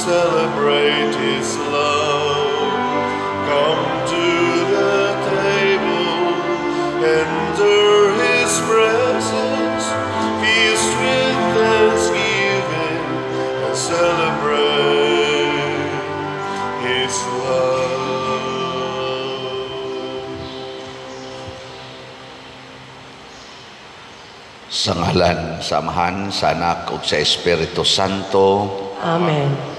celebrate His love. Come to the table, enter His presence, feast with thanksgiving, and celebrate His love. Sa ngalan sa Amahan, sa Anak ug sa Espiritu Santo. Amen.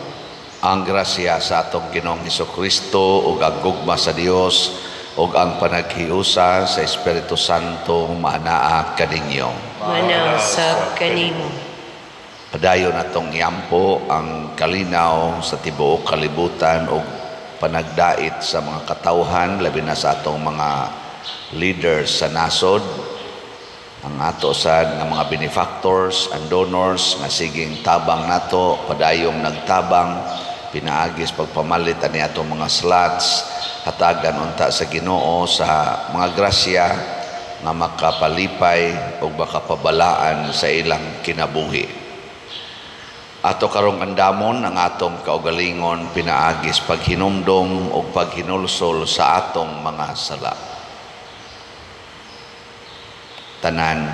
Ang grasya sa atong Ginoong Hesukristo ug ang gugma sa Dios ug ang panaghiusa sa Espiritu Santo maanaa kaninyo. Maanaa sab kanimo. Padayon atong iampo ang kalinaw sa tibuok kalibutan ug panagdait sa mga katawhan, labi na sa atong mga leaders sa nasod, ang ato sad nga mga benefactors and donors nga siging tabang nato, padayong nagtabang pinaagis pagpamalit ani atong mga slots, hatagan unta sa Ginoo sa mga grasya nga makapalipay ug makapabalaan sa ilang kinabuhi. Ato karong andamon ang atong kaugalingon pinaagis paghinumdom ug paghinulsol sa atong mga sala. Tanan,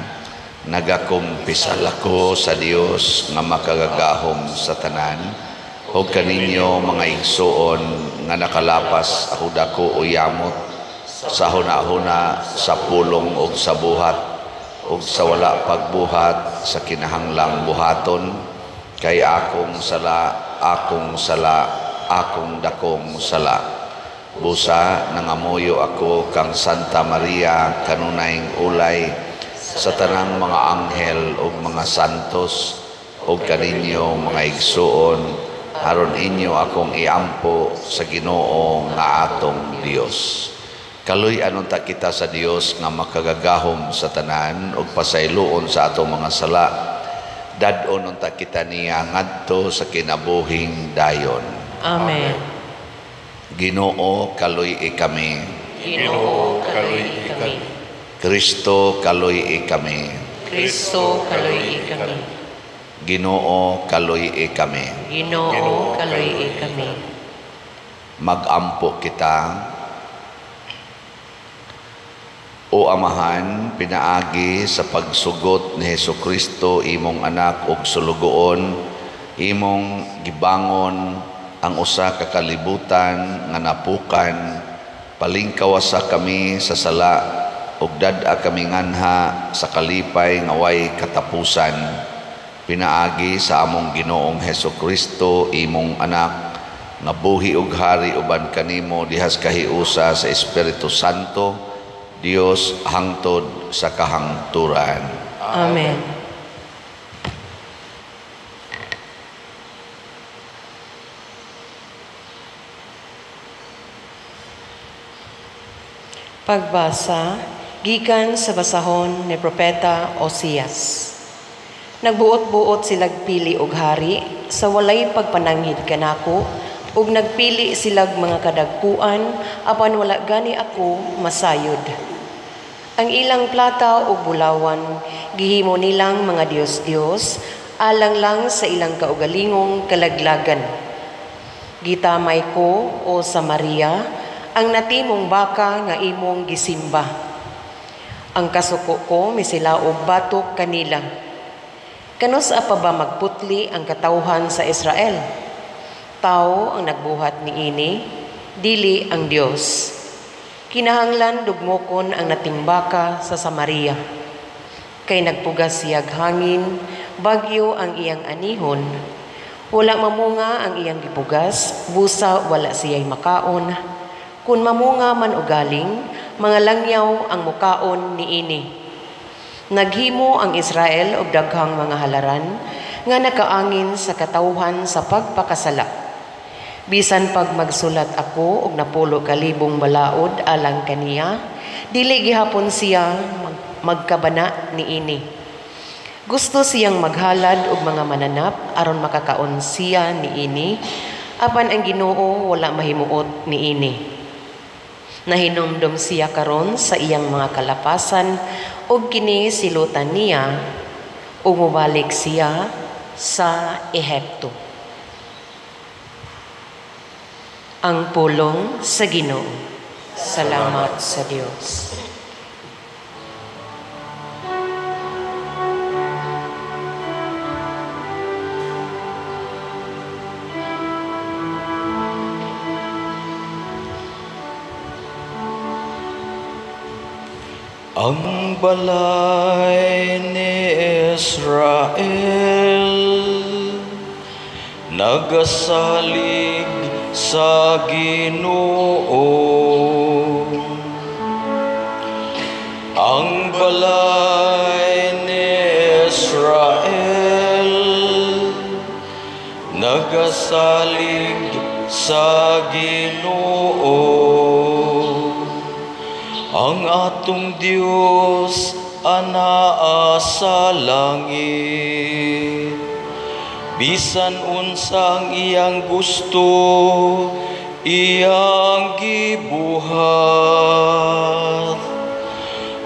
nagakumpisal ako sa Dios nga makagagahom sa tanan ug kaninyo mga igsuon nga nakalapas ako dako o yamot sa huna-huna, sa pulong ug sa buhat ug sa wala pagbuhat sa kinahanglang buhaton, kay akong sala, akong sala, akong dakong sala. Busa nangamuyo ako kang Santa Maria kanunayng ulay sa tanang mga anghel ug mga santos ug kaninyo mga igsuon, aron inyo akong iampo sa Ginoo nga atong Dios. Kaluy-an unta kita sa Dios nga makagagahom sa tanan ug pasayloon sa atong mga sala. Dad-on unta kita niya ngadto sa kinabuhing dayon. Amen. Ginoo, kaluy-i kami. Ginoo, kaluy-i kami. Kristo, kaluy-i kami. Kristo, kaluy-i kami. Ginoo, kaluy-i kami. Ginoo, kaluy-i kami. Magampo kita. O Amahan, pinaagi sa pagsugot ni Hesukristo imong anak og sulugoon, imong gibangon ang usa ka kalibutan nga napukan, palingkawasa kami sa sala ug dad-a kami nganha sa kalipay nga way katapusan. Pinaagi sa among Ginoong Hesukristo imong anak nga buhi ug hari uban kanimo dihas kahiusa sa Espiritu Santo, Dios hangtod sa kahangturan. Amen. Pagbasa gikan sa basahon ni Propeta Osias. Nagbuot-buot silag pili og hari sa walay pagpananghid kanako, ug nagpili silag mga kadagkuan apan wala gani ako masayod. Ang ilang plata ug bulawan gihimo nilang mga dios-dios alang lang sa ilang kaugalingong kalaglagan. Gitamay ko, o Samaria, ang natimong baka nga imong gisimba. Ang kasuko ko misilaob batok kanila. Kanus-a pa ba magputli ang katawhan sa Israel? Tao ang nagbuhat niini, dili ang Dios. Kinahanglan dugmokon ang natimbaka sa Samaria. Kay nagpugas siyag hangin, bagyo ang iyang anihon. Wala mamunga ang iyang gipugas, busa wala siya'y makaon. Kun mamunga man o galing, mga langyaw ang mukaon niini. Naghimo ang Israel og daghang mga halaran nga nakaangin sa katawhan sa pagpakasala. Bisan pag magsulat ako og 10,000 balaod alang kaniya, dili gihapon siya magkabana niini. Gusto siyang maghalad og mga mananap aron makakaon siya niini, apan ang Ginoo wala mahimuot niini. Nahinumdom siya karon sa iyang mga kalapasan ug kini silutan niya ug mobalik siya sa Ehipto. Ang pulong sa Ginoo. Salamat sa Dios. Ang balay ni Israel nagasalig sa Ginoo. Ang balay ni Israel nagasalig sa Ginoo. Ang atong Dios anaa sa langit. Bisan unsa ang iyang gusto, iyang gibuhat.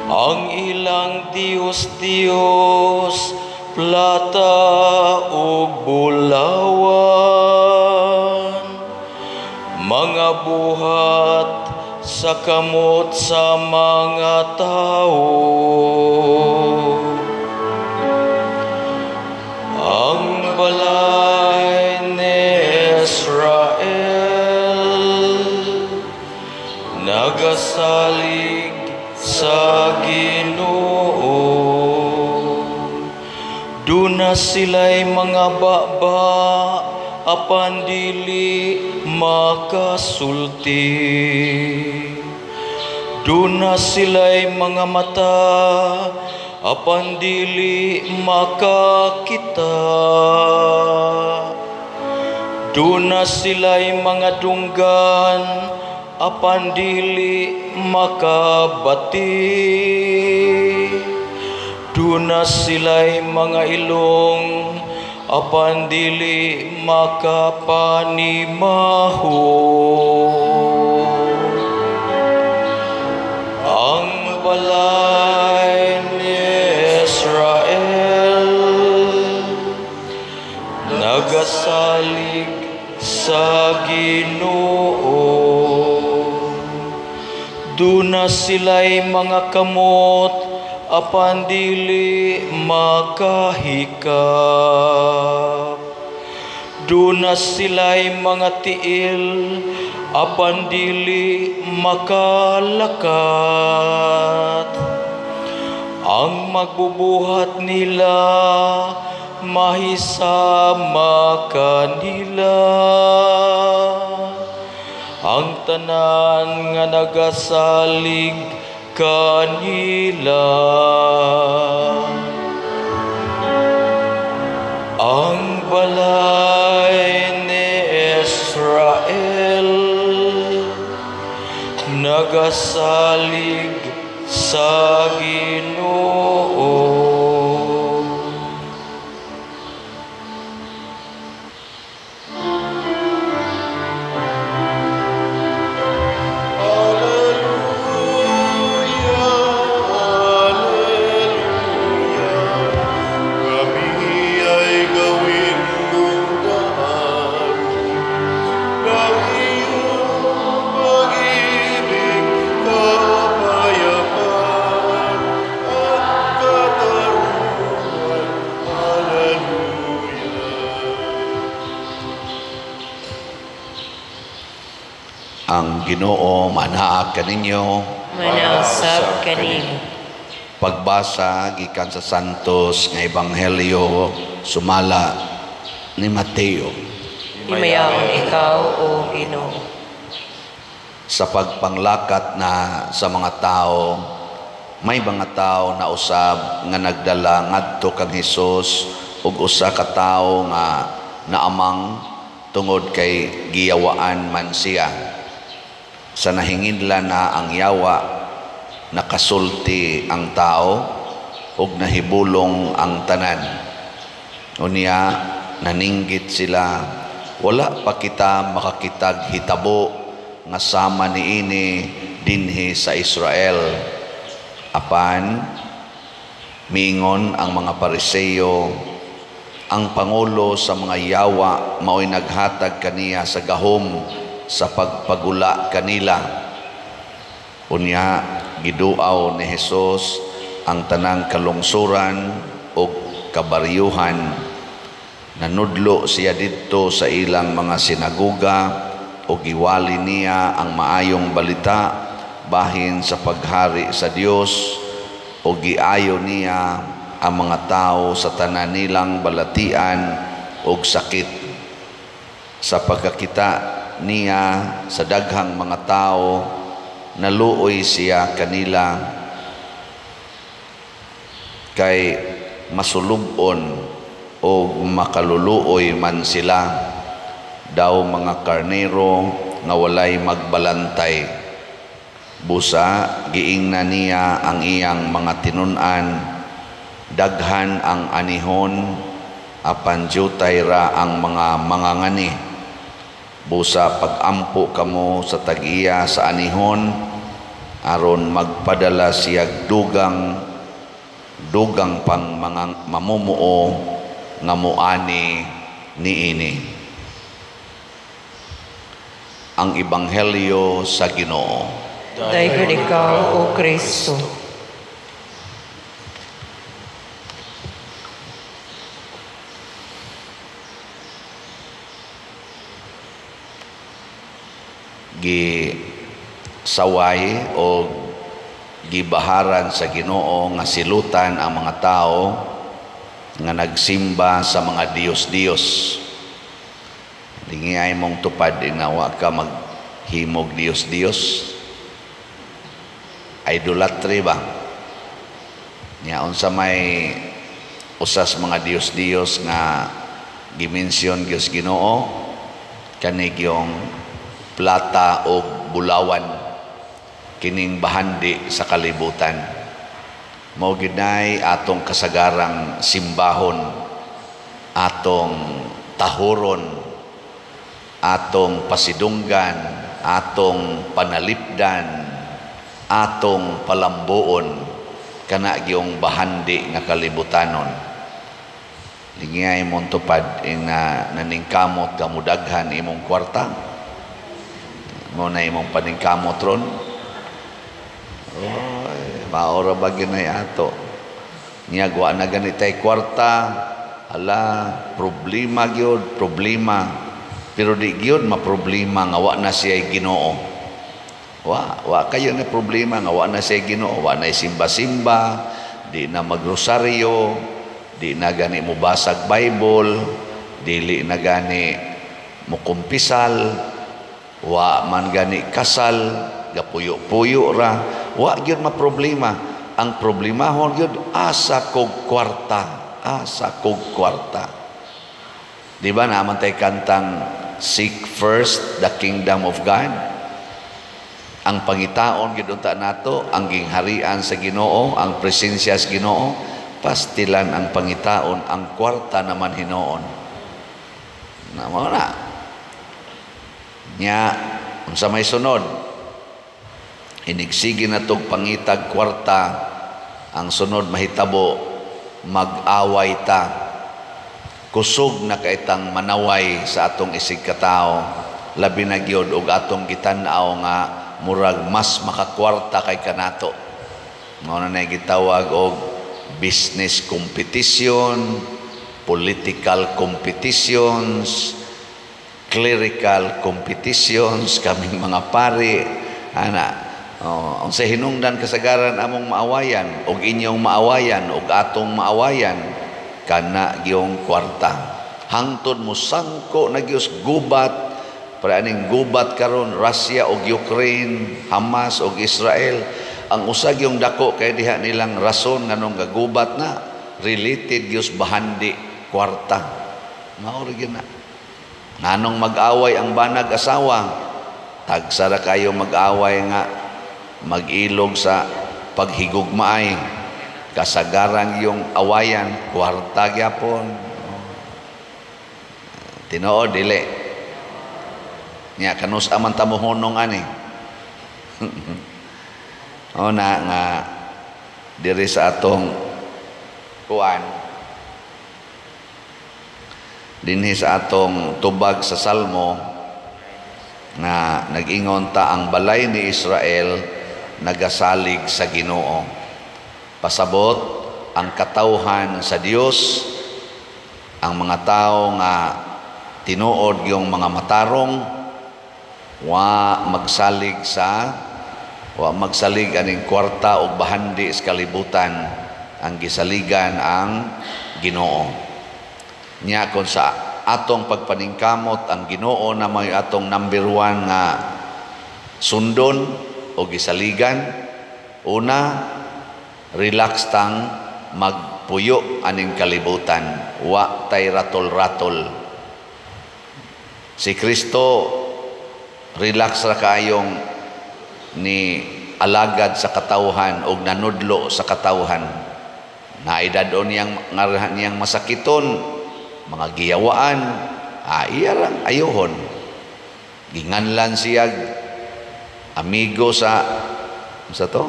Ang ilang Dios Dios, plata ug bulawan, mga buhat sa kamot sa mga tao. Ang balay ni Israel nagasalig sa Ginoo. Duna sila'y mga baba, apan dili makasulti. Duna sila'y mga mata, apan dili makakita. Duna sila'y mga dunggan, apan dili makabati. Duna sila'y mga ilong, apan dili makapanimaho. Ang balay ni Israel nagasalig sa Ginoo. Duna sila'y mga kamot, apan dili makahikap. Duna sila'y mga tiil, apan dili makalakat. Ang magbubuhat nila, mahisama kanila. Ang tanan nga nagasalig kanila. Ang balay ni Israel nagasalig sa Ginoo. Ang Ginoo manaa kaninyo, manausab kanimo. Pagbasa gikan sa Santos nga Ebanghelyo sumala ni Mateo. Himayaon ikaw, o Ginoo. Sa pagpanglakat na sa mga tao, may mga tao na usab nga nagdala ngadto kang Hesus ug usa ka tawo nga naamang tungod kay giyawaan man siya. Sa nahinginla na ang yawa, nakasulti ang tao ug nahibulong ang tanan. Unya naninggit sila, wala pa kita makakitag hitabo nga sama niini dinhi sa Israel. Apan miingon ang mga Pariseo, ang pangulo sa mga yawa mao'y naghatag kaniya sa gahom sa pagpagula kanila. Unya giduaw ni Hesus ang tanang kalungsuran ug kabaryuhan. Nanudlo siya didto sa ilang mga sinagoga ug giwali niya ang maayong balita bahin sa paghari sa Dios, ug giayo niya ang mga tao sa tanan nilang balatian ug sakit. Sa pagkakita niya sa daghang mga tao, naluoy siya kanila kay masulubon o makaluluoy man sila, daw mga karnero nga walay magbalantay. Busa giingna niya ang iyang mga tinun-an, daghan ang anihon, apan jutay ra ang mga mangangani. Busa pagampo kamo sa tag-iya sa anihon, aron magpadala siyag dugang dugang pang mga mamumuo nga muani niini. Ang Ebanghelyo sa Ginoo. Dayon ikaw, O Kristo. Gisaway o gibaharan sa Ginoo nga silutan ang mga tao nga nagsimba sa mga diyos-diyos. Lingi ay mong tupad inawa ka maghimog diyos-diyos. Idolatry ba? Nya unsa may usas mga diyos-diyos nga gimensyon Diyos Ginoo, kani gyong plata o bulawan, kining bahandi sa kalibutan. Mao ginay atong kasagarang simbahon, atong tahuron, atong pasidunggan, atong panalipdan, atong palambuon, kana gyong bahandi nga kalibutanon. Lingay mong tupad ina naningkamot ka mudaghan imong kwarta. Mo na imong paningkamot ron. Oy, maora ba ginay ato? Niya wa na ganitay kwarta, ala problema gyud, problema. Pero di gyud maproblema nga wa na siya Ginoo. Wa kayo na problema nga wa na siya Ginoo, wa na simba-simba, di na magrosaryo, di na gani mobasag Bible, dili na gani mukumpisal, wa man gani kasal, gapuyo-puyo ra, wa gyud maproblema. Ang problemahon gyud asa kog kwarta, asa kog kwarta. Di ba naman tay kantang Seek first the kingdom of God? Ang pangitaon gyud unta nato ang gingharian sa Ginoo, ang presensya sa Ginoo, pastilan ang pangitaon, ang kwarta naman hinuon. Na mao na. Nya unsa may sunod? Inigsige na tog pangitag kwarta, ang sunod mahitabo mag-away ta. Kusog na kaitang manaway sa atong isig katao, labi na gyud og atong gitan-aw nga murag mas makakwarta kay kanato. Mao na nay gitawag og business competition, political competitions, clerical competitions, kaming mga pari ana. Oh, unsa hinungdan kasagaran among maawayan og inyong maawayan og atong maawayan, kana gyung kwarta. Hangtod mo sangko na gyud gubat, para aning gubat karon Russia og Ukraine, Hamas og Israel. Ang usa gyung dako kay diha nilang rason nganong gagubat na related gyud bahandi kwarta. Mao ra gyud na. Nganong mag-away ang banag asawa, tagsa ra kayo mag-away nga mag-ilog sa paghigugmaay. Kasagaran yung awayan, kwarta gyapon. Tinuod dili. Nya kanus aman ta mohunong ani. O na nga diri sa atong kuan, dinhi sa atong tubag sa Salmo, Na nag-ingon ta ang balay ni Israel nagasalig sa Ginoo. Pasabot ang katawhan sa Dios, ang mga tao nga tinuod yung mga matarong, wa magsalig aning kwarta og bahandi sa kalibutan, ang gisaligan ang Ginoo. Nya kon sa atong pagpaningkamot ang Ginoo na may atong number one nga sundon o gisaligan, una, relax tang magpuyo aning kalibutan, wa tay ratol-ratol. Si Kristo relax ra kaayong ni alagad sa katawhan og nanudlo sa katawhan. Naidadon niyang ngarahan niyang masakiton, mga giyawaan, iya lang ayuhon. Ginganlan siya amigo sa to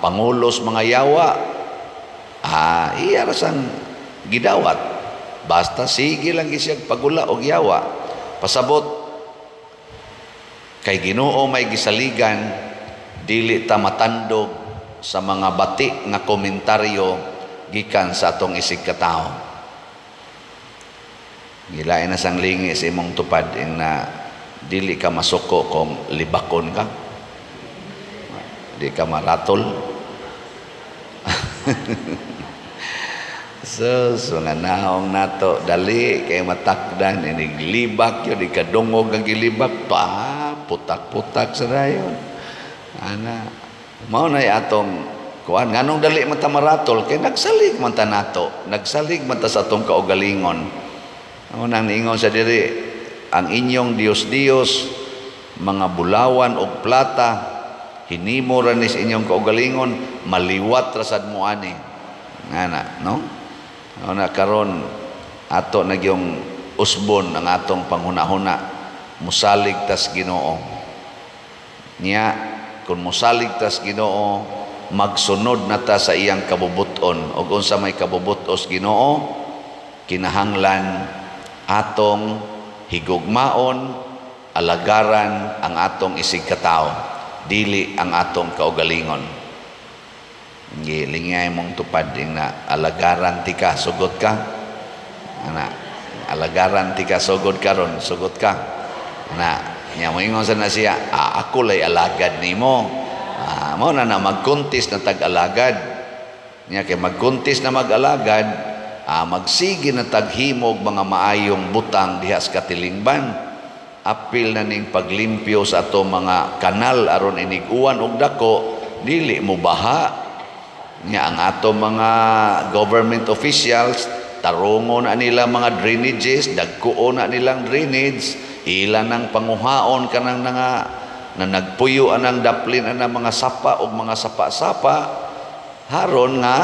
pangulos mga yawa, iya ra sang gidawat. Basta sige lang siya pagula og yawa. Pasabot kay Ginoo may gisaligan, dili ta matandog sa mga bati nga komentaryo gikan sa atong isig katao. Gilain na sang lingi sa imong tupad ing na dili ka masuko kung libakon ka. Di ka maratol. So, mga naong nato, dali kay matakdan, inig libak yun, di ka dungog ang gilibak, pa, putak-putak sa dayon. Ana, mao na atong kuan, nganong dali man ta maratol, kay nagsalig man ta nato, nagsalig man ta sa atong kaugalingon. Mao nang niingon sa diri, ang inyong Dios-Dios, mga bulawan og plata, hinimo ra ni sa inyong kaugalingon, maliwat ra sad mo ani. Ngana, no? Una karon ato na gyung usbon ang atong panghuna-huna, musalig tas Ginoo. Nya kun musalig tas Ginoo, magsunod na ta sa iyang kabubuton. Og unsa may kabubutos Ginoo, kinahanglan atong higugmaon, alagaran ang atong isig katao, dili ang atong kaugalingon. Gilingay mong tupad ing na alagaran ti ka, sugot ka. Ana, alagaran ti ka, sugod karon, sugot ka. Ana, nya moingon sa na siya, ako lay alagad nimo. Mao na na magkuntis na tag-alagad. Nya kay magkuntis na mag-alagad, magsige na taghimog mga maayong butang diha sa katilingban. Apil na ning paglimpyo sa ato mga kanal aron inig-uwan og dako, dili mo baha. Nya ang ato mga government officials, tarungon na nila mga drainages, dagkuon na nilang drainage, ila nang panguhaon kanang nga na nagpuyo anang daplin anang mga sapa og mga sapa-sapa, haron nga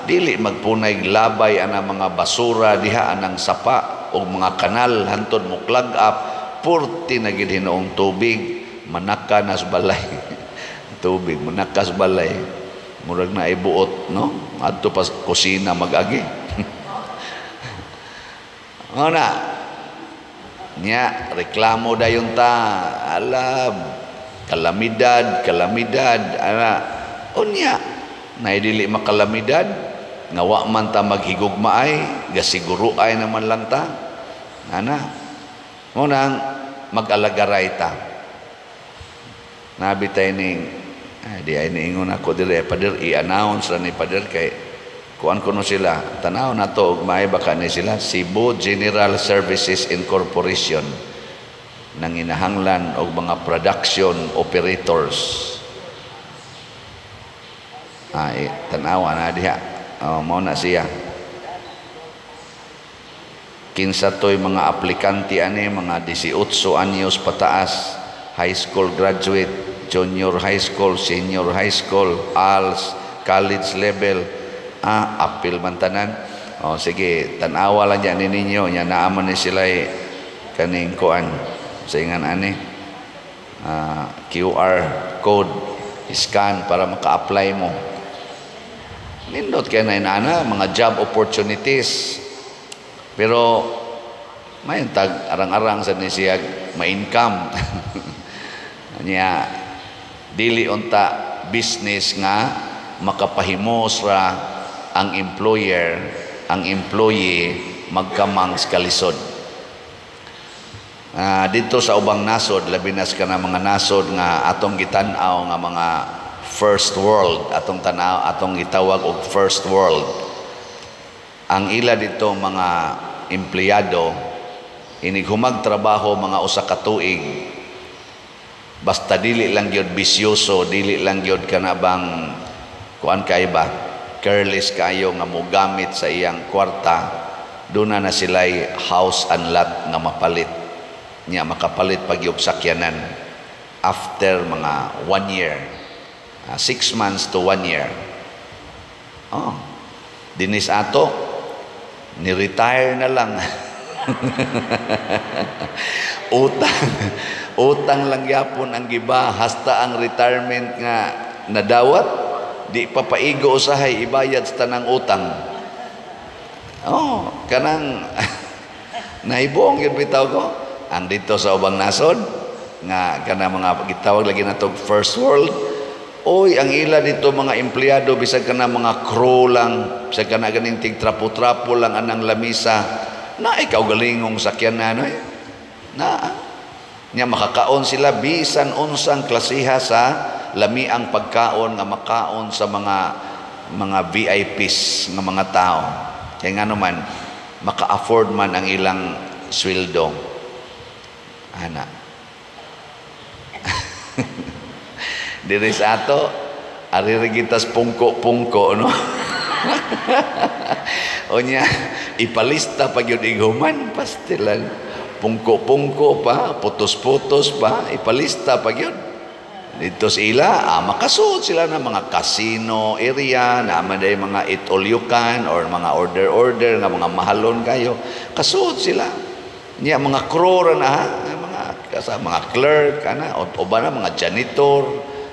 dili magpunay labay anang mga basura diha anang sapa og mga kanal hantod mo clog up, purti na gid hinuong tubig manaka nas balay. Tubig manakas balay, murag na ibuot, no? Adto pa kusina mag-agi. Ana nya reklamo dayon ta, ala kalamidad, kalamidad, ana unya nay dili makalamidad nga wa man ta maghigugmaay, gasiguro ay naman lang ta. Ana mo nang mag-alagaray ta. Nabi tay ning di ay niingon ako dire, pader i-announce ra ni pader kay kuan kuno sila, tanaw na to og maay baka ni sila Cebu General Services Incorporation nanginahanglan og mga production operators. Tanawa na diha. Oh, mao na siya. Kinsa toy mga aplikante ani, mga 18 anyos pataas, high school graduate, junior high school, senior high school, ALS, college level, apil man tanan. O sige, tanawa lang dyan ninyo, nya naaman ni sila kaning kuan sa ingan ani, QR code, scan para maka-apply mo. Nindot kay na inana mga job opportunities. Pero Mayon tag arang-arang sa ni siya ma-income. Nya dili unta business nga makapahimos ra ang employer, ang employee magkamang sa kalisod. Dito sa ubang nasod, labi na sa kanang mga nasod nga atong gitan-aw nga mga first world, atong tan-aw, atong gitawag og first world. Ang ila dito mga empleyado inig humag trabaho mga usa ka tuig, basta dili lang gyud bisyoso, dili lang gyud kana bang kuan kay ba, careless kayo nga mogamit sa iyang kwarta, duna na sila'y house and lot nga mapalit. Nya makapalit pag yung sakyanan after mga 1 year, 6 months to 1 year. Oh, dinis ato ni-retire na lang. Utang lang gyapon ang giba hasta ang retirement nga nadawat, di pa paigo usahay ibayad sa tanang utang. Oh, kanang nahibuong yun bitaw ko. Ang dito sa ubang nasod nga kanang mga gitawag lagi natog first world, oy ang ila dito mga empleyado bisag kana mga crew lang, bisag kana ganing tig trapo-trapo lang anang lamisa, na ikaw galingong sakyanan oy. Na nya makakaon sila bisan unsang klasiha sa lamiang pagkaon nga makaon sa mga VIPs nga mga tao. Kaya nga naman maka-afford man ang ilang sweldo. Ana. Diri sa ato ari gitas pungko-pungko, no? Onya ipalista pag yun ighuman pastilan. Pungko-pungko pa, putos-putos pa, ipalista pag yun. Dito sila, makasuod sila ng mga casino area, naman day mga eat all you can or mga order-order nga mga mahalon kayo. Kasuod sila. Niya mga crew ra na, ha? Mga kasa, mga clerk, ana, o ba na mga janitor,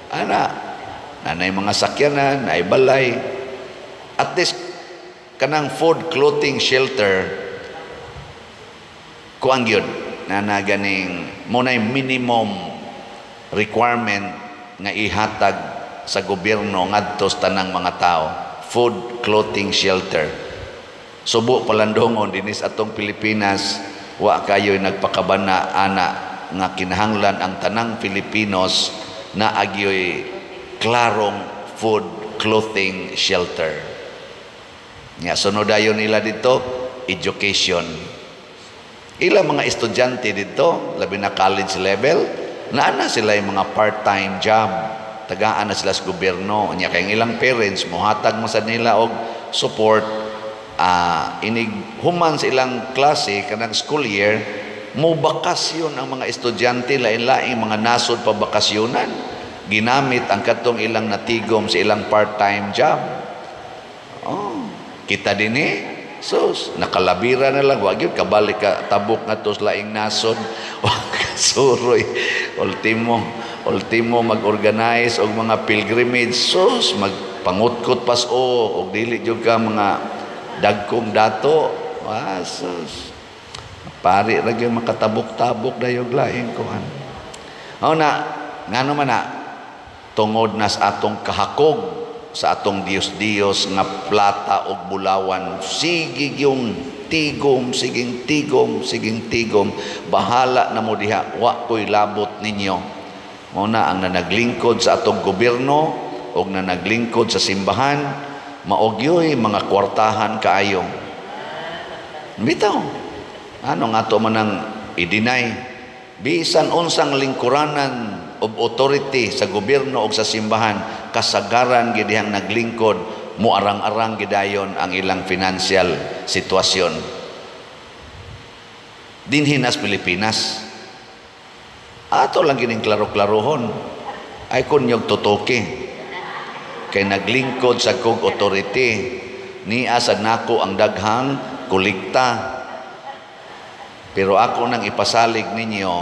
ana, nanay mga sakyanan, naay balay. At least kanang food, clothing, shelter, kuang gyud na ganing mo nay minimum requirement nga ihatag sa gobyerno ngadto sa tanang mga tao, food, clothing, shelter. Subo palandongon dinis atong Pilipinas, wa kayo'y nagpakabana ana nga kinahanglan ang tanang Filipinos na agyo'y klarong food, clothing, shelter. Nga sunod dayon nila dito, education. Ilang mga estudyante dito, labi na college level, naana sila yung mga part-time job. Tagaan na sila sa gobyerno. Nya kay ilang parents mohatag mo sa nila og support. Inig human sa ilang klase kanang school year, mo bakasyon ang mga estudyante, lain-laing mga nasod pa bakasyonan. Ginamit ang katong ilang natigom sa ilang part-time job. Oh, kita dinhi sus, nakalabira na lang, wag yun, kabalik ka, tabok nga tos laing nasod, wag kasuroy, ultimo mag-organize og mga pilgrimage, sus, magpangutkot pas o, og dili jud ka mga dagkong dato, sus, pari ra gyud makatabok-tabok dayog laing kuan. Mao na, ngano man na, tungod na sa atong kahakog, sa atong Dios-Dios nga plata og bulawan, sige yung tigom, siging tigom, siging tigom, bahala na mo diha, wa ko'y labot ninyo. Mao na ang nanaglingkod sa atong gobyerno og nanaglingkod sa simbahan, maogyoy mga kwartahan kaayo. Bitaw, ano nga ato man ang i-deny? Bisan unsang lingkuranan of authority sa gobyerno og sa simbahan, kasagaran gidihang naglingkod, muarang-arang gidayon ang ilang financial sitwasyon. Dinhi nas Pilipinas, ato lang gining klaro-klarohon, ay kunyog tutuki. Kay naglingkod sa kog authority, niya sa nako ang daghang kolekta. Pero ako nang ipasalig ninyo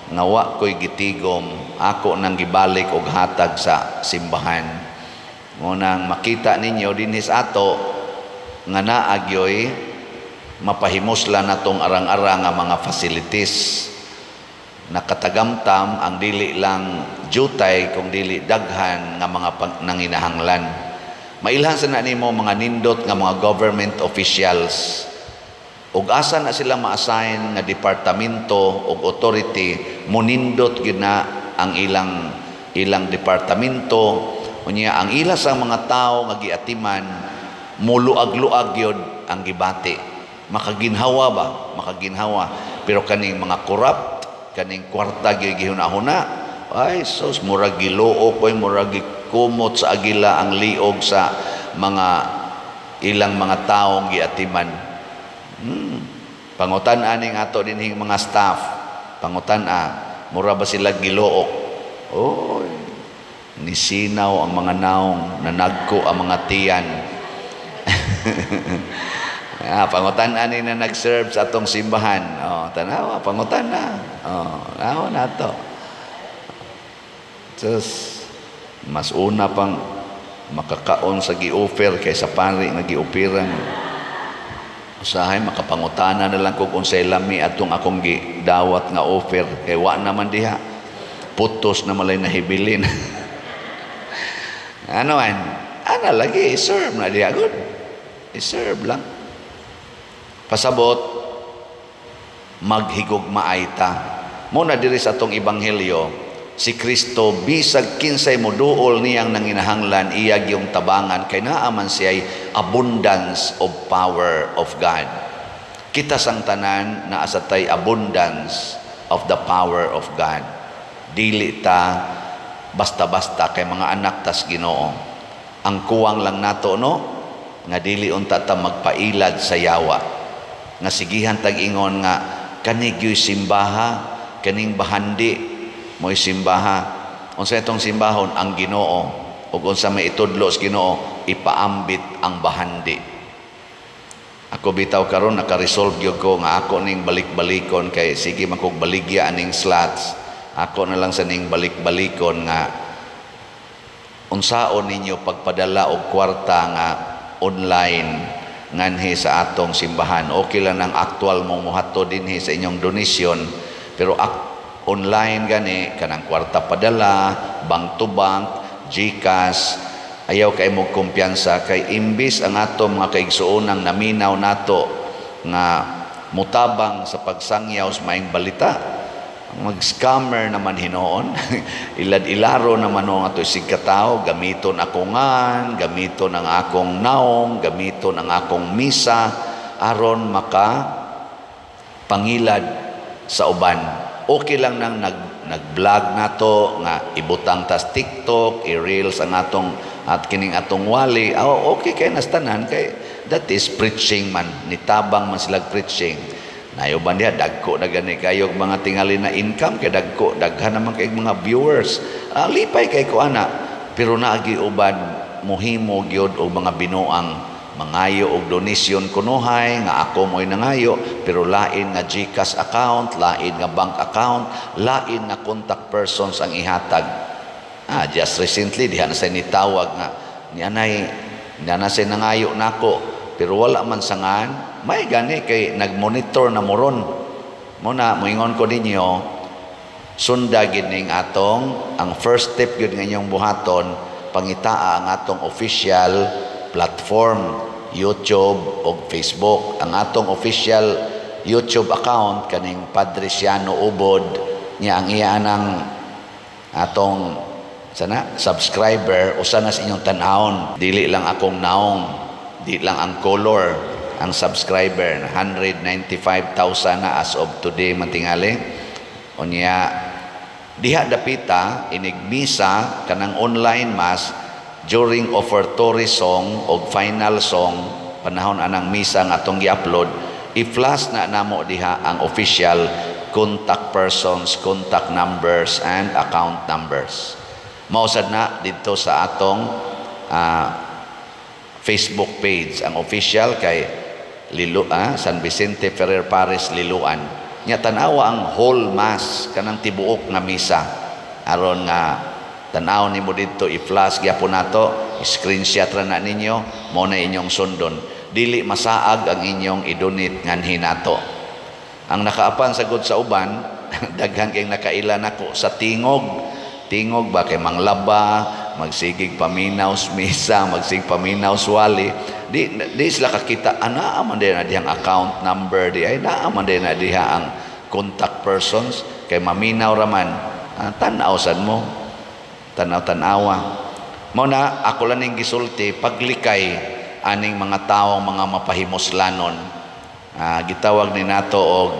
nga wa ko'y gitigom, ako nang gibalik og hatag sa simbahan. Ngunang makita ninyo dinhi sa ato nga naagyoy Mapahimusla natong arang-arang nga mga facilities. Nakatagamtam ang dili lang jutay kung dili daghan nga mga nanginahanglan. Mailhan sa na nimo mga nindot nga mga government officials. Ug asa na sila ma-assign nga departamento og authority, munindot gyud na ang ilang ilang departamento. Unya ang ila sa mga tawo nga giatiman, muluag-luag gyud ang gibati. Makaginhawa ba? Makaginhawa. Pero kaning mga corrupt, kaning kwarta gyud gihuna-huna, ay sus, murag giluok oy, murag gikumot sa agila ang liog sa mga ilang mga taong giatiman. Pangutan aning ato dinhing mga staff. Pangutan, mura ba sila giluok? Oy, nisinaw ang mga naong, nanagko ang mga tiyan. Pangutan ani na nag-serve sa atong simbahan. Oh, tanawa, pangutan na. Oh, nawa na to. Just, mas una pang makakaon sa gi-offer kaysa pari nga gi-opiran. Usahay makapangutana na lang kung unsay lami atong akong gidawat nga offer kay wa naman diha. Putos na malay nahibilin. Ano man? Ana lagi serve na diha, good. I-serve lang. Pasabot, maghigugmaay ta. Muna diri sa atong ebanghelyo, si Kristo bisag kinsay moduol niyang nanginahanglan, iya gyung tabangan kay naa man siya'y abundance of power of God. Kita sang tanan naa sa tay abundance of the power of God. Dili ta basta-basta kay mga anak tas Ginoo. Ang kuwang lang nato, no, nga dili unta ta magpailad sa yawa. Nga sigihan tag ingon nga kani gyuy simbaha, kaning bahandi mo'y simbaha. Unsa itong simbahon? Ang Ginoo. Ug unsa may itudlo sa Ginoo, ipaambit ang bahandi. Ako bitaw karon naka-resolve gyud ko nga ako ning balik-balikon kay sige man kog baligya aning slots. Ako na lang sa ning balik-balikon nga unsaon ninyo pagpadala og kwarta nga online nganhi sa atong simbahan. Okay lang ang actual mo muhato dinhi sa inyong donation, pero online gani kanang kwarta padala, bank to bank, GCash, ayaw kay mo kumpiyansa kay imbis ang ato mga kaigsuonang naminaw nato nga mutabang sa pagsangyaw sa maayong balita, mag-scammer naman hinoon. Ilad-ilaro naman ang ato isig katao, gamiton ako ngan, gamiton ang akong naong, gamiton ang akong misa aron maka pangilad sa uban. Okay lang nang nag-vlog nato nga ibutang tas TikTok, i-reels ang atong at kining atong wali. Oh, okay kay nastanan kay that is preaching man, nitabang man sila preaching. Nayo ba niya, dagko na gani kayo mga tingali na income kay dagko, daghan naman kay mga viewers. Lipay kay ko ana, pero naagi uban muhimo gyud og mga binuang mangayo og donasyon kunuhay nga ako mo'y nangayo, pero lain nga GCash account, lain nga bank account, lain nga contact persons ang ihatag. Just recently diha na say nitawag nga nianay niana say nangayo nako, pero wala man sangan. May gani kay nagmonitor na moron. Muna moingon ko ninyo, sunda gid ning atong ang first step gyud nga inyong buhaton, pangitaa ang atong official platform, YouTube og Facebook. Ang atong official YouTube account kaning Padre Siano Ubod, niya ang iya nang atong sana subscriber usa na sa inyong tan-awon. Dili lang akong naong, di lang ang color ang subscriber, 195,000 na as of today mantingali. Unya diha dapita inig misa kanang online mass during offertory song og final song, panahon anang misa nga atong gi-upload, i-flash na namo diha ang official contact persons, contact numbers and account numbers. Mausad na didto sa atong Facebook page ang official kay Lilu, San Vicente Ferrer Parish Liloan. Nya tan-awa ang whole mass kanang tibuok nga misa aron nga tan-aw nimo didto, i-flash gyapon nato, screenshot ra na ninyo, mo na inyong sundon. Dili masaag ang inyong i-donate nganhi nato. Ang nakaapan sagod sa uban, daghan kay nakaila nako sa tingog. Tingog ba kay manglaba, magsigig paminaw misa, magsigig paminaw swali. Di sila kakita, ana man din na dihang account number di ay naa man din na diha ang contact persons kay maminaw raman. Tan-aw sad mo. Tanaw-tanawa. Mao na ako lang ning gisulti paglikay aning mga tawo mga mapahimuslanon. Gitawag ni nato og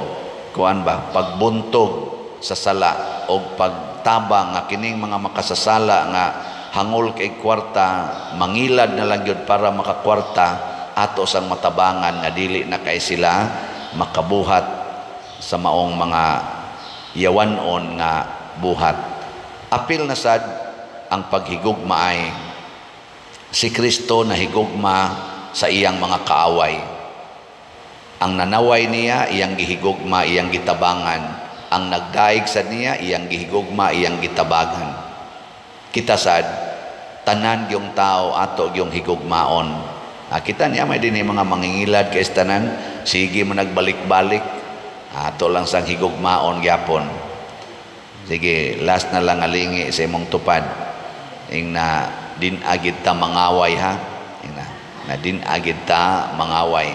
kuan ba, pagbuntog sa sala og pagtabang nga kining mga makasasala nga hangol kay kwarta, mangilad na lang gyud para makakwarta, ato sang matabangan nga dili na kay sila makabuhat sa maong mga yawanon nga buhat. Apil na sad ang paghigugma ay si Kristo nahigugma sa iyang mga kaaway. Ang nanaway niya, iyang gihigugma, iyang gitabangan. Ang nagdaig sa niya, iyang gihigugma, iyang gitabangan. Kita sad, tanan yung tao ato yung higugmaon. Kita niya may din mga mangingilad kay tanan, sige mo nagbalik-balik, ato lang sang higugmaon gyapon. Sige, last na lang alingi sa imong tupad. Ing na din agid ta mangaway ha. Ing na din agid ta mangaway.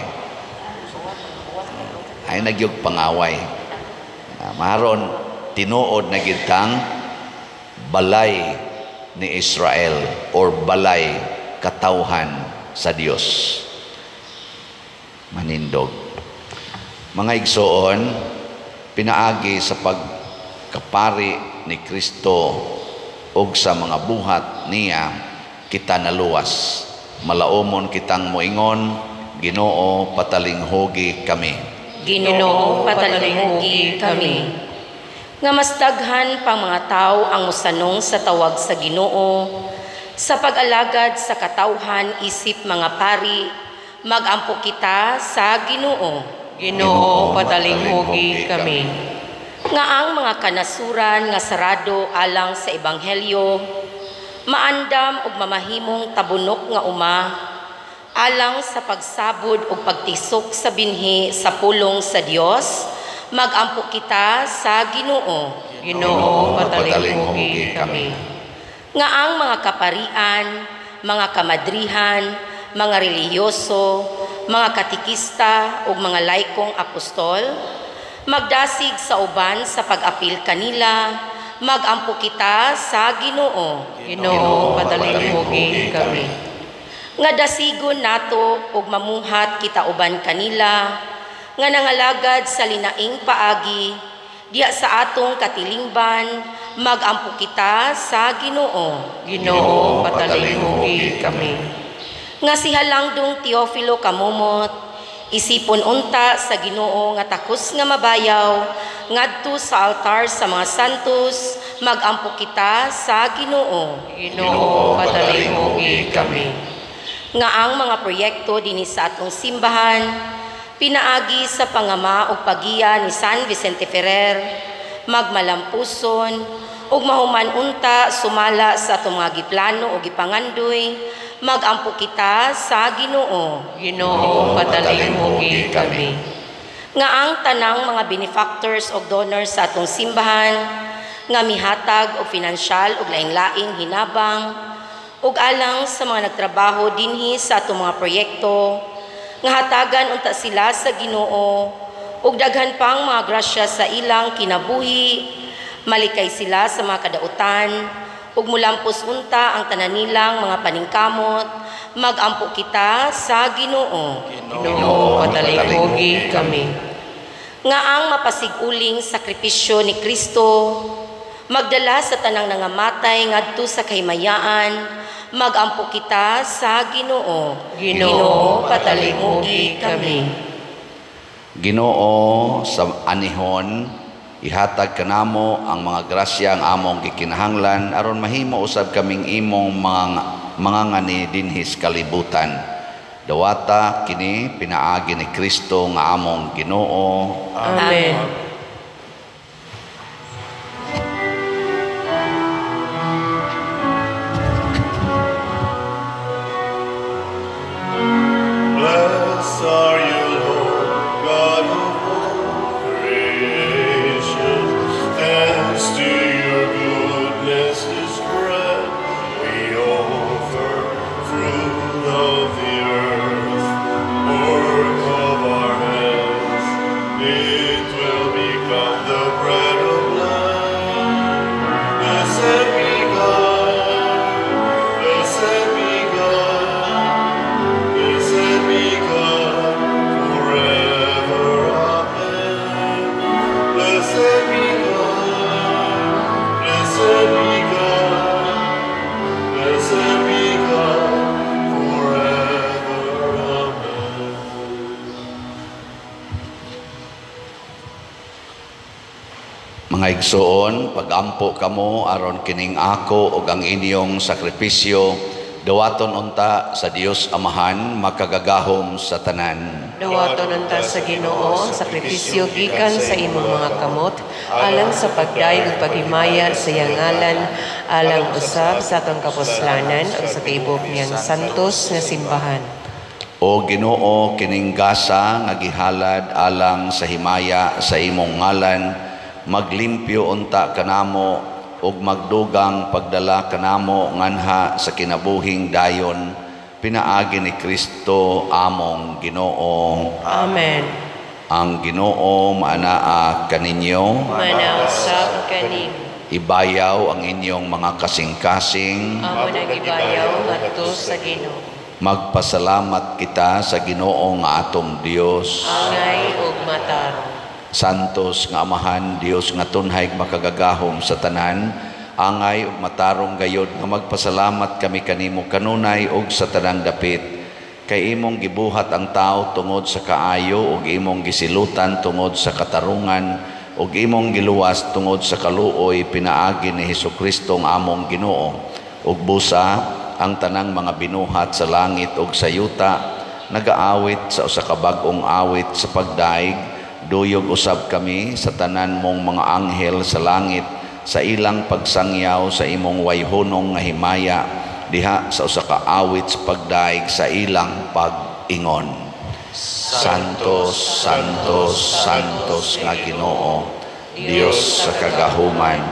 Ay nagyog pangaway. Maron tinuod na gitang balay ni Israel or balay katawhan sa Dios. Manindog. Mga igsoon, pinaagi sa pagkapari ni Kristo ug sa mga buhat niya kita naluwas. Malaumon kitang moingon, Ginoo, patalinghugi kami. Ginoo, patalinghugi kami. Nga mas daghan pang mga tao ang mosanong sa tawag sa Ginoo, sa pag-alagad sa katawhan isip mga pari, magampo kita sa Ginoo. Ginoo, patalinghugi kami. Nga ang mga kanasuran nga sarado alang sa ebanghelyo, maandam ug mamahimong tabunok nga uma, alang sa pagsabod ug pagtisok sa binhi sa pulong sa Dios, magampo kita sa Ginoo. Ginoo, patalinghugi kami. Nga ang mga kaparian, mga kamadrihan, mga relihiyoso, mga katikista ug mga laikong apostol, magdasig sa uban sa pag-apil kanila, magampo kita sa Ginoo. Ginoo, patalinghugi kami. Nga dasigon nato ug mamuhat kita uban kanila, nga nangalagad sa linaing paagi diya sa atong katilingban, magampo kita sa Ginoo. Ginoo, patalinghugi kami. Nga si Halangdong Teofilo Kamumot, isipon unta sa Ginoo nga takos nga mabayaw ngadto sa altar sa mga santos, magampo kita sa Ginoo. Ginoo, patalinghugi kami. Nga ang mga proyekto dinhi sa atong simbahan pinaagi sa pangama ug pagiya ni San Vicente Ferrer, magmalampuson ug mahuman unta sumala sa atong mga giplano ug gipangandoy, magampo kita sa Ginoo. Ginoo, patalinghugi kami. Nga ang tanang mga benefactors ug donors sa atong simbahan nga mihatag og pinansyal ug laing-laing hinabang ug alang sa mga nagtrabaho dinhi sa atong mga proyekto, nga hatagan unta sila sa Ginoo ug daghan pang mga grasya sa ilang kinabuhi, malikay sila sa mga kadautan ug mulampos unta ang tanan nilang mga paningkamot, magampo kita sa Ginoo. Ginoo, patalinghugi kami. Nga ang mapasig-uling sakripisyo ni Kristo magdala sa tanang nangamatay ngadto sa kahimayaan, magampo kita sa Ginoo. Ginoo, patalinghugi kami. Ginoo, sa anihon ihatag kanamo ang mga grasya ang among gikinahanglan aron mahimo usab kaming imong mga ngani dinhi sa kalibutan. Dawata kini pinaagi ni Kristo nga among Ginoo. Amen. Blessed Mga igsoon, pagampo kamo aron kining ako ug ang inyong sakripisyo dawaton unta sa Dios Amahan makagagahom sa tanan. Dawaton unta sa Ginoo ang sakripisyo gikan sa imong mga kamot alang sa pagdayeg ug paghimaya sa iyang ngalan, alang usab sa atong kapuslanan ug sa tibuok niyang santos nga simbahan. O Ginoo, kining gasa nga gihalad alang sa himaya sa imong ngalan, maglimpyo unta kanamo ug magdugang pagdala kanamo nganha sa kinabuhing dayon, pinaagi ni Kristo among Ginoo. Amen. Ang Ginoo maanaa kaninyo, Maanaa usab kanimo. Ibayaw ang inyong mga kasing-kasing. Amo nang ibayaw ngadto sa Ginoo. Magpasalamat kita sa Ginoo nga atong Dios. Angay ug matarong. Santos nga Amahan, Dios nga tunhay makagagahom sa tanan, angay ug matarong gayod nga magpasalamat kami kanimo kanunay ug sa tanang dapit. Kay imong gibuhat ang tao tungod sa kaayo ug imong gisilutan tungod sa katarungan ug imong giluwas tungod sa kaluoy pinaagi ni Hesukristo ang among Ginoo. Ug busa ang tanang mga binuhat sa langit ug sa yuta nagaawit sa usa ka bag-ong awit sa pagdaig. Duyog usab kami sa tanan mong mga anghel sa langit sa ilang pagsangyaw sa imong wayhunong nga himaya diha sa usa ka awit sa pagdaig sa ilang pag-ingon. Santos, Santos, Santos nga Ginoo, Dios sa kagahuman,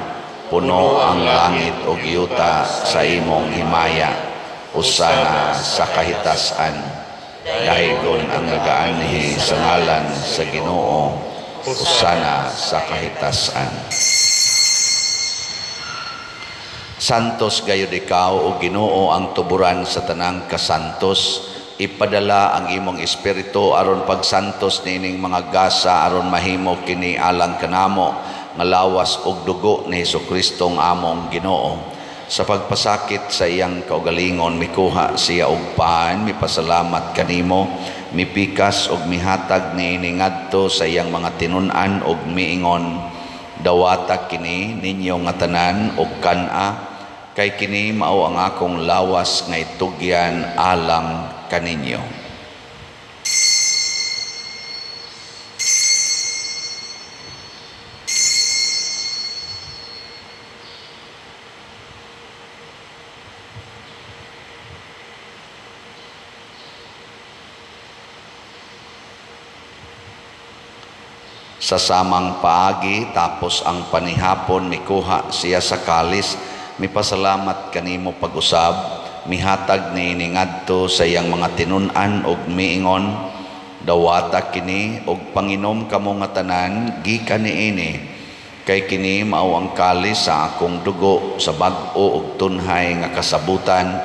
puno ang langit ug yuta sa imong himaya. Usana sa kahitasan. Daygon ang nagaanhi sa ngalan sa Ginoo, usana sa kahitasan. Santos gayud ikaw o Ginoo ang tuburan sa tanang kasantos. Ipadala ang imong espiritu aron pagsantos niining mga gasa aron mahimo kini alang kanamo nga lawas ug dugo ni Hesukristo ang among Ginoo. Sa pagpasakit sa iyang kaugalingon, mikuha siya og paan, mipasalamat kanimo, mipikas og mihatag niini ngadto sa iyang mga tinun-an og miingon, dawata kini ninyo nga tanan og kan-a, kay kini mao ang akong lawas nga itugyan alang kaninyo. Sa samang paagi, tapos ang panihapon, mikuha siya sa kalis, mipasalamat kanimo pag-usab, mihatag niini ngadto sa iyang mga tinun-an og miingon, dawata kini og panginom kamo nga tanan gikan niini, kay kini mao ang kalis sa akong dugo sa bag-o og tunhay nga kasabutan,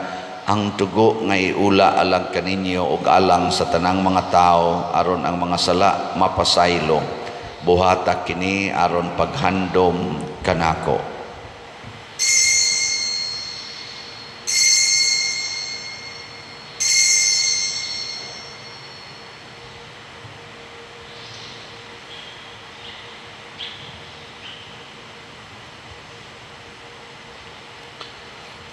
ang dugo nga iula alang kaninyo og alang sa tanang mga tawo aron ang mga sala mapasaylo. Buhata kini aron paghandom kanako.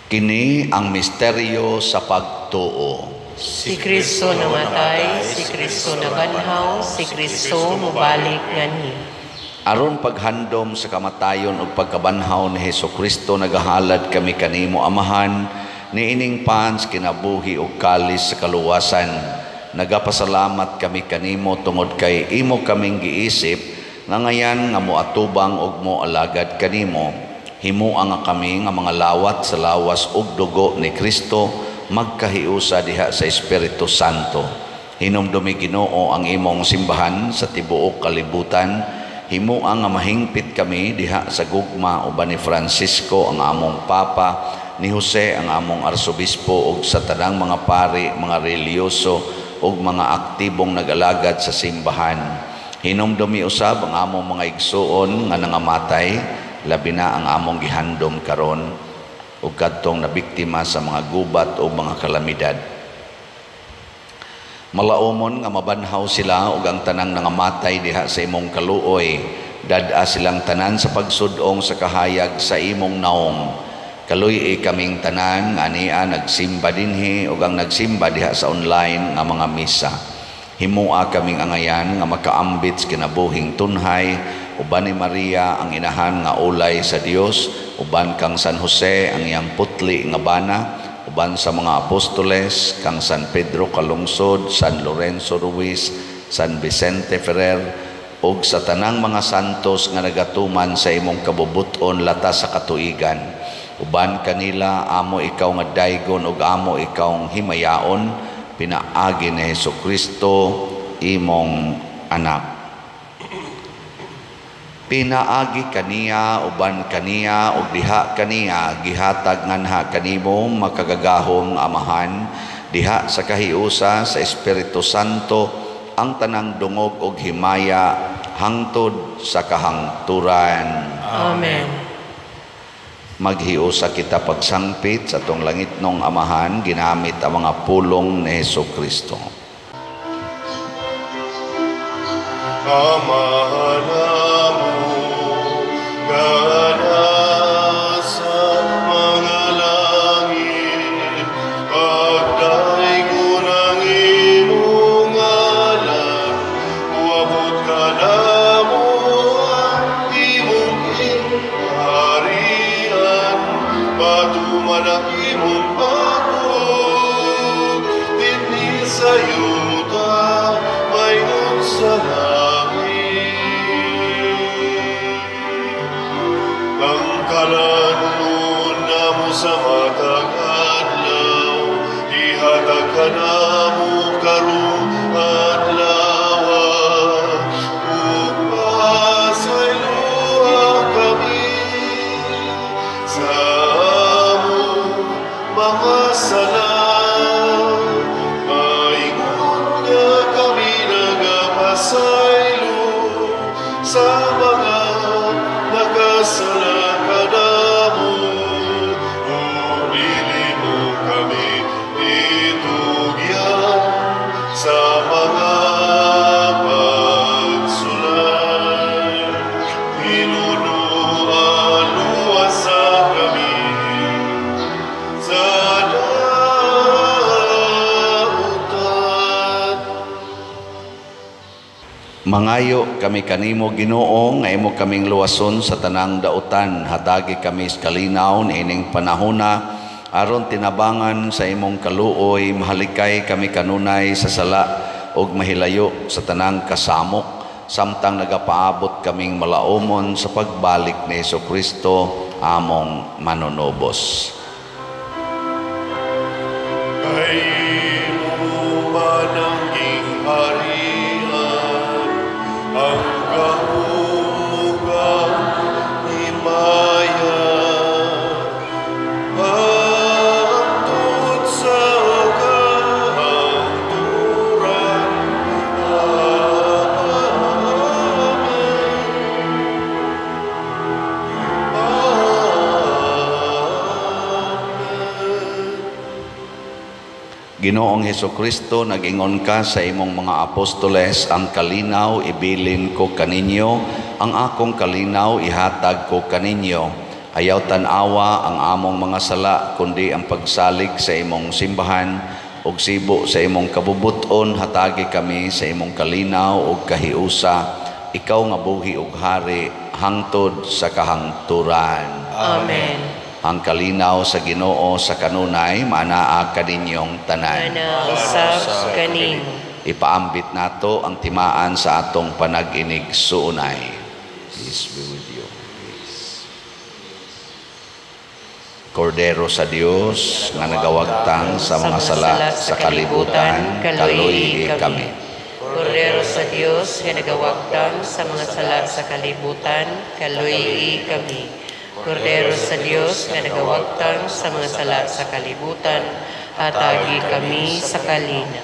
Kini ang misteryo sa pagtuo. Si Kristo namatay, si Kristo nabanhaw, si Kristo mubalik nganhi. Aron paghandom sa kamatayon ug pagkabanhaw ni Hesukristo, nagahalad kami kanimo Amahan, niining pans kinabuhi ug kalis sa kaluwasan. Nagapasalamat kami kanimo tungod kay imo kaming giisip nga ngayan nga moatubang ug moalagad kanimo. Himua nga kami nga mga lawat sa lawas ug dugo ni Kristo, magkahiusa diha sa Espiritu Santo. Hinumdumi Ginoo ang imong simbahan sa tibuok kalibutan. Himua nga mahingpit kami diha sa gugma uban ni Francisco ang among Papa, ni Jose ang among Arsobispo ug sa tanang mga pari, mga relihiyoso ug mga aktibong nag-alagad sa simbahan. Hinumdumi usab ang among mga igsuon nga nangamatay, labi na ang among gihandom karon ug kadtong nabiktima sa mga gubat o mga kalamidad. Malaumon nga mabanhaw sila ug ang tanang nangamatay diha sa imong kaluoy. Dad-a silang tanan sa pagsudong sa kahayag sa imong naong. Kaluy-i kaming tanan nga ania nagsimba dinhi ug ang nagsimba diha sa online nga mga misa. Himua kaming angayan nga makaambit sa kinabuhing tunhay uban ni Maria ang inahan nga ulay sa Dios, uban kang San Jose ang iyang putli nga bana, uban sa mga apostoles kang San Pedro Calungsod, San Lorenzo Ruiz, San Vicente Ferrer, ug sa tanang mga santos nga nagatuman sa imong kabubuton lata sa katuigan. Uban kanila amo ikaw nga daygon ug amo ikaw himayaon, pinaagi ni Hesukristo imong anak. Pinaagi kaniya, uban kaniya, ug diha kaniya gihatag nganha kanimo makagagahom Amahan, diha sa kahiusa sa Espiritu Santo ang tanang dungog ug himaya hangtod sa kahangturan. Amen. Maghiusa kita pagsangpit sa atong langitnong Amahan ginamit ang mga pulong ni Hesukristo. Amahan namo nga nasa mga langit, pagdaygon ang imong ngalan, moabot kanamo ang imong gingharian, patuman ang imong pagbuot dinhi sa yuta maingon sa langit. Ang kalanunon namo sa matag adlaw, ihatag kanamo karong adlaw, ug pasayloa kami sa among mga sala, maingon nga kami nagapasaylo sa mga nakasala kanamo. Ug dili mo kami itugyan sa mga pagsulay, hinunuan luwasa kami sa dautan. Mangayo kami kanimo Ginoo nga imo kaming luwason sa tanang dautan, hatagi kami sa kalinaw niining panahona aron tinabangan sa imong kaluoy, mahalikay kami kanunay sa sala ug mahilayo sa tanang kasamok, samtang nagapaabot kaming malaumon sa pagbalik ni Hesukristo among manunubos. Kay imo man ang gingharian, ang gahom ug ang himaya, hangtod sa kahangturan. Amen. Amen. Ginoong Hesukristo, nag-ingon ka sa imong mga apostoles, ang kalinaw ibilin ko kaninyo, ang akong kalinaw ihatag ko kaninyo. Ayaw tan-awa ang among mga sala, kundi ang pagsalig sa imong simbahan ug sibo sa imong kabubuton, hatagi kami sa imong kalinaw ug kahiusa. Ikaw nga buhi ug hari hangtod sa kahangturan. Amen. Ang kalinaw sa Ginoo sa kanunay maanaa kaninyong tanan. Ana usab kanimo. Ipaambit nato ang timaan sa atong panag-inig suunay. Peace be with you. Peace. Kordero sa Dios nga nagawagtang sa mga sala sa kalibutan, kaluy kami. Kordero sa Dios nga nagawagtang sa mga sala sa kalibutan, kaluy kami. Kordero sa Dios nga nagawagtang sa mga sala sa kalibutan, hatagi kami sa kalina.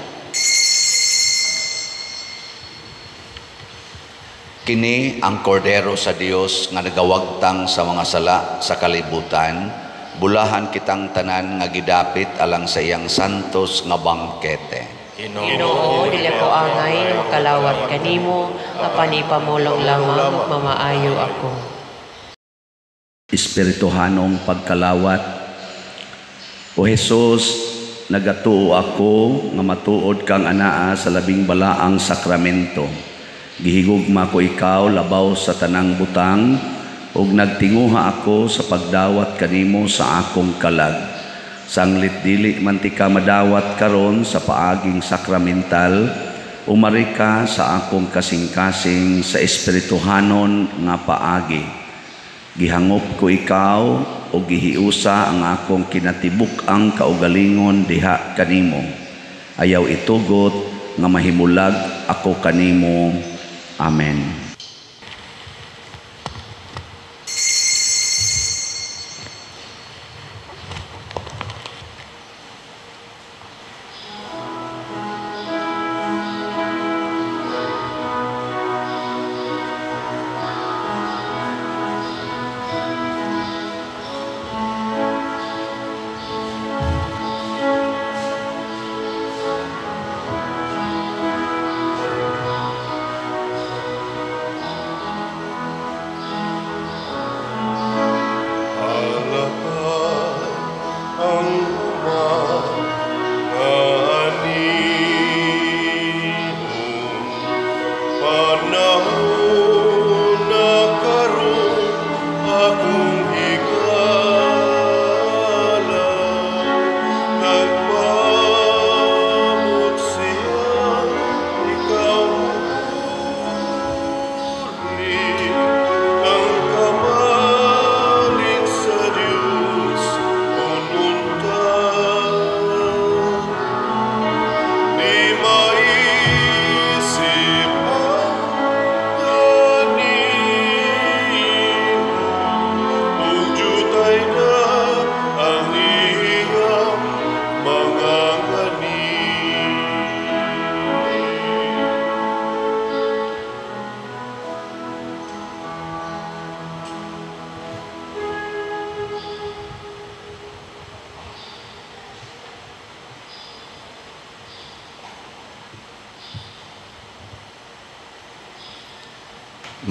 Kini ang kordero sa Dios nga nagawagtang sa mga sala sa kalibutan, bulahan kitang tanan nga gidapit alang sa iyang santos nga bangkete. Ginoo, dili ako angay nga makalawat kanimo, apan ipamulong lamang ug mamaayo ako. Espirituhanong pagkalawat. O Hesus, nagatuo ako nga matuod kang anaa sa labing balaang sakramento. Gihigugma ko ikaw labaw sa tanang butang ug nagtinguha ako sa pagdawat kanimo sa akong kalag. Sanglit dili man tika madawat karon sa paaging sakramental, umari ka sa akong kasing-kasing sa espirituhanon nga paagi. Gihangop ko ikaw o gihiusa ang akong kinatibuk-ang kaugalingon diha kanimo. Ayaw itugot nga mahimulag ako kanimo. Amen.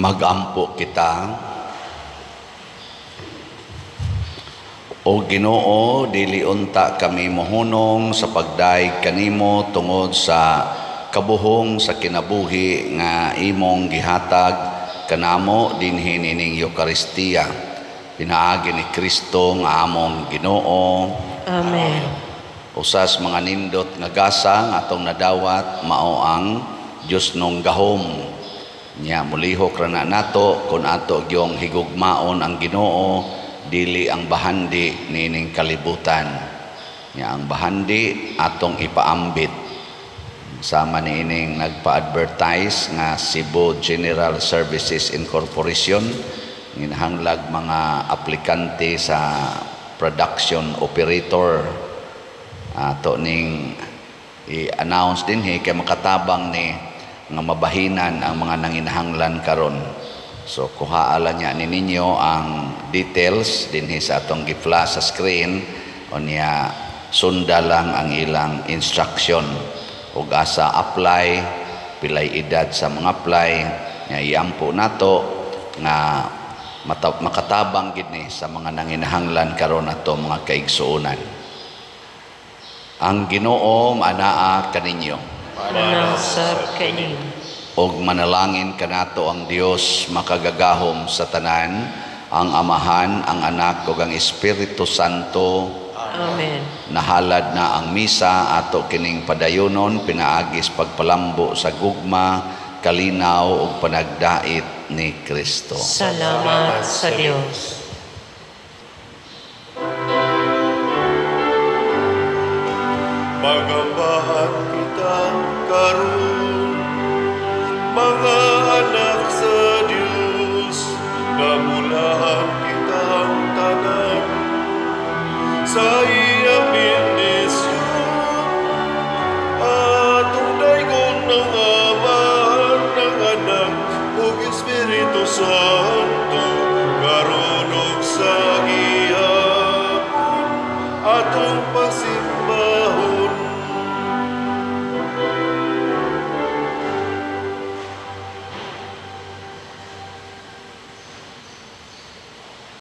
Magampo kita. O Ginoo, dili unta kami mohunong sa pagdayeg kanimo tungod sa kabuhong sa kinabuhi nga imong gihatag kanamo dinhi nining Eukaristiya. Pinaagi ni Kristo nga among Ginoo. Amen. Usas mga nindot nga gasa nga atong nadawat mao ang Dios nong gahom. Nya mulihok ra na nato kun ato gyong higugmaon ang Ginoo, dili ang bahandi nining kalibutan. Nya ang bahandi atong ipaambit. Sama niining nagpa-advertise nga Cebu General Services Incorporation nginahanglag mga aplikante sa production operator. Ato ning i-announce dinhi kay makatabang ni nga mabahinan ang mga nanginahanglan karon. So kuhaa niya ni ninyo ang details dinhi sa atong gi-flash sa screen unya sunda lang ang ilang instruction ug asa apply, pilay edad sa mga apply nya iampo nato nga makatabang gid ni sa mga nanginahanglan karon ato mga kaigsuonan. Ang Ginoo anaa kaninyo. Manasab kaninyo. Og manalangin kanato ang Dios makagagahom sa tanan, ang Amahan, ang Anak ug ang Espiritu Santo. Amen. Nahalad na ang misa ato kining padayonon pinaagis pagpalambo sa gugma, kalinaw ug panagdait ni Kristo. Salamat sa Dios. Magambahan kita karon, mga anak sa Dios, namulahan kitang tanan sa iyang bendisyon. Atong daygon ng Amahan, ng Anak ug Espiritu Santo, karon ug sa gihapon atong pasimbahan.